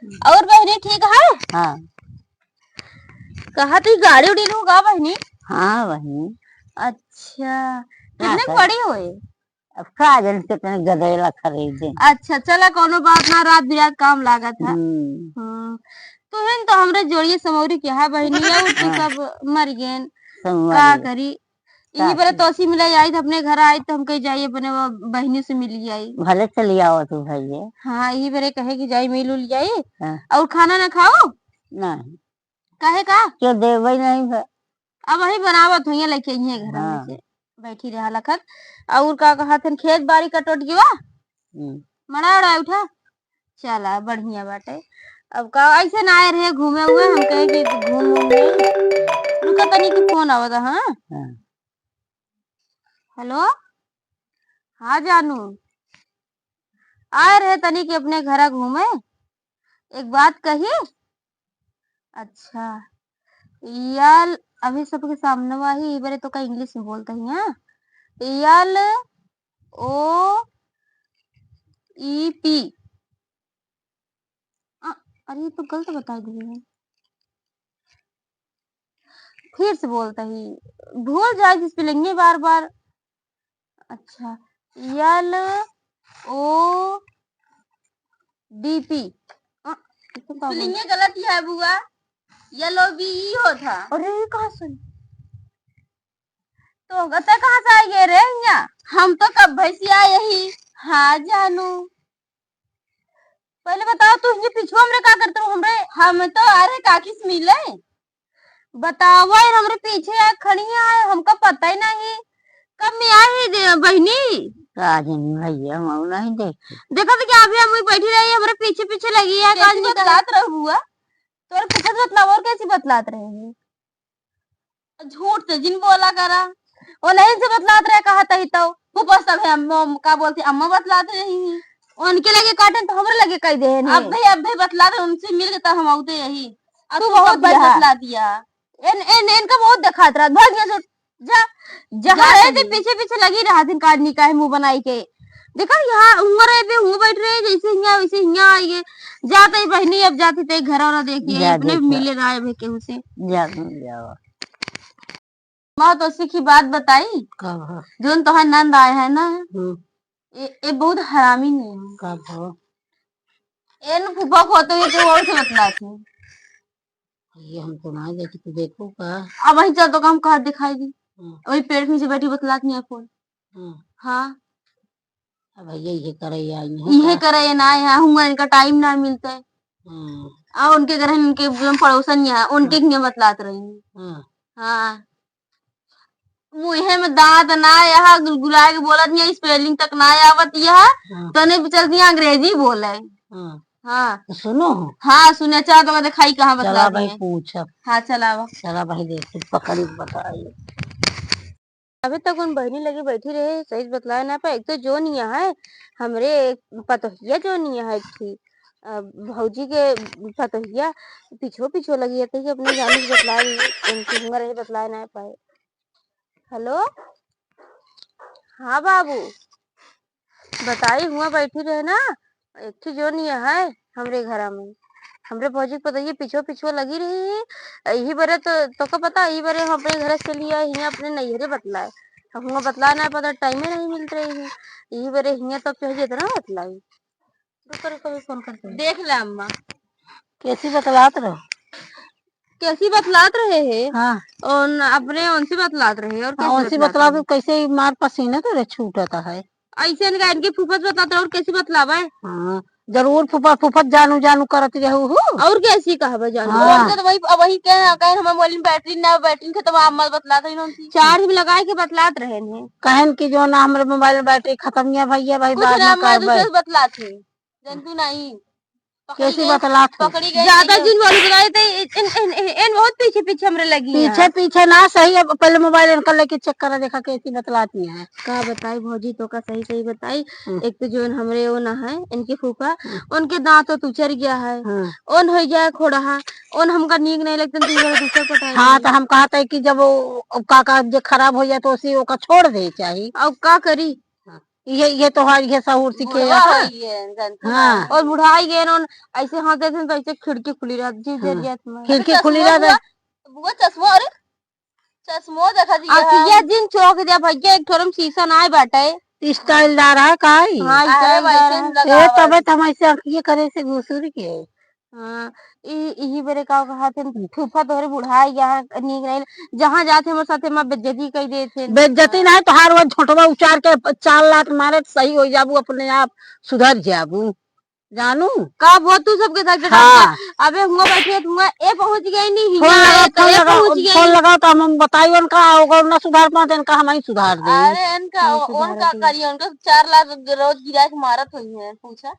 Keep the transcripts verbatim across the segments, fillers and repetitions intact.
और बहिनी ठीक है? हाँ। कहा थी गाड़ी उड़ी लूगा बहिनी? हाँ बहिनी। अच्छा, का कितने कर- पड़ी होए? अब का जन कितने गदेला खरीदे। अच्छा, चला कोनो बात ना, रात बिरात काम लागत है। हम्म। हम्म। तुहिन तो हमरे जोड़िए समौरी के है बहिनी, और तो हाँ। सब मर गए। संगवारी। का करी? का यही बरे करी? तोसी मिले आई तो अपने घर आई तो हम कही जाई अपने वो बहिनी से मिली आई। भले चली आओ तू भैया। हाँ, यही बरे कहे कि जाई मिल उल जाई। हाँ। और खाना ना खाओ? नहीं। काहे का? के देवे नहीं है। अब वही बनावत हुई है, लेके आई है घर में हाँ। से। बैठी रहा लखत। और का कहत हन, खेत बाड़ी कटोट गवा? हम्म। मड़ा उड़ा उठा? चला, बढ़िया बाटे। अब का ऐसे ना आए रहे घूमे हुए, हम कहे कि घूम घूम ले। रुका तनी कि फोन आवत है, हाँ? हाँ। हेलो? हाँ जानू। आए रहे तनी कि अपने घरा घूमे। एक बात कही? अच्छा। यल, अभी सबके सामने वाही, ई बारे तो का English में बोलता ही, हाँ? यल ओ ई पी। अ, अरे, ये तो गलत बता दिए हैं। फिर से बोलता ही, भूल जाए जिस spelling बार बार। अच्छा, यल ओ डी पी। अ, ये तो का बोल- Spelling गलत ही है बुआ, यल ओ बी ई होता। अरे, ये कहाँ से? तो गते कहाँ से आई गए रे यहाँ? हम तो कब भैंसिया यही। हाँ जानू, पहले बताओ, तू ये पीछू हमरे का करते हो? हमरे, हम तो आ रहे काकी से मिले। बताओ यार, हमरे पीछे आ खड़ी है, हमका पता ही नहीं। कब में आई है दे-, बहिनी? का जानी भैया, हम नहीं देखे। देखा तो क्या अभी हम वही बैठी रही, हमरे पीछे पीछे लगी है, कैसे कान निकाल- बतलात रहू बुआ? तोरे फुफा से बतलाओ, और कैसे बतलात रहेगी? झूठ से जिन बोला करा। ओ नहीं से बतलात रहे, कहा तही तो। फूफा सब है, अम्मा, का बोलती, अम्मा बतलात रही। उनके लगे काटन तो हमरे लगे कह दे अब नहीं। भाई, अब भाई बतलात रहे, उनसे मिल के तब हम आउते यही। अब तू तू बहुत कब भाई दिया। बतला दिया। इन, इन, इनका बहुत दिखात रहा, भाग जा, जा, जहाँ जा रहे थे तनी। पीछे पीछे लगी रहा दिन काटनी का है मुंह बनाई के। देखा यहाँ उम्र है पे हूँ बैठ रहे, जैसे हियाँ वैसे हियाँ आई है। जाते ही बहिनी, अब जाती ते घर और देखिए, जा अपने देखिए। मिले ना आए भाई केहू से। जा, जा। माँ तो सीखी बात बताई। का भा? जोन तोहार नंद आए है ना, हम्म। ए, ए बहुत हरामी नहीं है। का भा? एन फूफा को तो ये तो और से बतला थी। ये हम तो ना देखी, तू देखो का? अब वही चल तो काम कहा दिखाई दी। हम्म। वही पेड़ के नीचे बैठी बतलात नहीं है फोन। हम्म। हाँ। अब भैया ये करे या ये इहे करे। करे ना, यहाँ हुआ इनका टाइम ना मिलता है। हम्म। और उनके घर इनके जो पड़ोसन यहाँ, उनके हम्म। हियाँ बतलात रही। हम्म। हाँ। मुँहे में दांत ना, यहाँ गुलगुला के बोलत नहीं, spelling तक ना आवत यहाँ, हम्म। तने भी चलती अंग्रेजी बोले। हम्म। हाँ। तो सुनो। हाँ, सुने, चला तो दिखाई कहाँ चला बतला भाई दिए। पूछब। हाँ, चलावा। चला भाई देख, तू पकड़ के बताई। अभी तक उन बहिनी लगे बैठी रहे, सही से बतलाए ना पाए। एक तो जो नहीं है, हमरे पतोहिया जो नहीं है, एक थी, अ, भौजी के पतोहिया पीछो पीछो लगी है, तो ये अपने जाने से बतला रही है, उनकी उम्र है, बतलाए ना पाए। हेलो, हाँ बाबू, बताई हुआ बैठी रहे ना, एक ठे जोन ये है हमरे घरा में, हमरे भौजी के पतोहिया पीछो पीछो लगी रही है। यही बरे तो, तोका पता, यही बरे हम अपने घर से चली आए, हियाँ अपने नैहरे बतलाए। अब हुआ बतलाए ना पता, टाइमे नहीं मिलत रही है। यही बरे हियाँ तब चाहिए इतना बतलाई। रुको, रुको, अभी फोन करते हैं। देख ले अम्मा। कैसी बतलात रहो? कैसी बतलात रहे है? हाँ। उन अपने उनसे बतलात रहे और हाँ, कैसे उनसे बतलात बतलात रहे? कैसे ही मार पसीना तो रे छूटता है। ऐसे इनका इनके फूफत बतलात रहे और कैसे बतलावे? हाँ, जरूर फूफा, फूफत जानू जानू करत रहू हु। और कैसी कहबे जानू? हाँ। और तो वही, अब वही कहे, कहे हमारे मोबाइल में बैटरी ना, बैटरी खत्म, आप मत बतलात रहे उनसे। चार्ज में लगाए के बतलात रहे हैं। कहन कि जो ना हमरे मोबाइल में बैटरी खत्म है भैया, भाई कुछ बाद ना में हमारे कहबे। दूसरे से बतलात है। जनतू नहीं। कैसी पकड़ी गई, बतलात है? पकड़ी गई ज्यादा नहीं। जिन बोली बताई तो इन, इन, इन, इन बहुत पीछे पीछे हमरे लगी पीछे हैं। पीछे ना सही, अब पहले मोबाइल इनका लेके चेक करा, देखा कैसी बतलाती हैं। का बताई भौजी, तो का सही सही बताई। हम्म। एक तो जो हमरे वो ना है, इनके फूफा, हम्म। उनके दांत तो उचर गया है, हम्म। उन हो गया है खोड़हा, उन हमका नीक नहीं लगते, तो ये दूसरे को टाइम हाँ, नहीं। तो हम कहते हैं कि जब वो, वो काका जो खराब हो जाए तो उसी ओका छोड़ दे चाहिए। अब का करी? हाँ। ये, ये तोहार, ये सहूर सीखे बुढ़वा है। है ये, जानती हाँ। हो। और बुढ़ाई गए ना, ऐसे हाथ देते हैं तो ऐसे खिड़की खुली रहत, जीव हाँ। जरिया तुम्हारा। खिड़की अरे खुली चश्मा रहत है। बुआ, बुआ चश्मा, अरे चश्मो देखा दिया अब है। ये जिन चौक दे भैया, एक ठोरम शीशा ना बाटे। स्टाइलदार है का ई? हाँ, अरे स्टाइलदार वैसे है। न ए, लगावल। तबे त हम ऐसे आँखिए करे से घुसुर के। हाँ, ई, इही बेरे का कहत हन, फूफा तोहरे बुढ़ाई गया है, नीक नहीं, जहाँ जात है, हमरे साथे माँ बेइज्जती कई देत है। बेइज्जती नहीं, तोहार वो झोंटवा उचार के चार लात मारे त सही हो जाबू, अपने आप सुधर जाबू, जानू। का वो तू सबके साथ बैठा हाँ। के, अबे हुआ बैठे, हुआ ए पहुँच गई नी, फोन हिया लगाओ, ए, तो फोन ए लगाओ, पहुँच गई। फोन लगाओ तो हम, हम बताई उनका, अगर ना सुधार पाते इनका हम ही सुधार दे। अरे इनका, नहीं ओ-, सुधार उनका दे। करिए, उनका चार लात रोज गिरा के मारत हुई है, पूछा।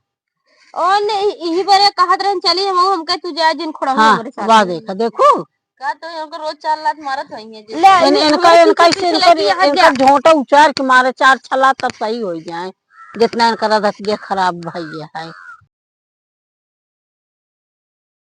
और ने, इ-, इही बारे कहत रहन, "चली हम, हमके तू जाए जिन खोड़ा हाँ, हमरे साथ वाह में।" देखा, देखू। का तो इनको रोज चार लात मारत होइए जे। ले, इन-, ये इनका, हमारे इनका पीछे इससे पीछे इनका, लगी है इनका जा। झोंटा उचार के मारे चार छह लात तब सही हो जाए, जितना इनका रदतिया खराब भइया है।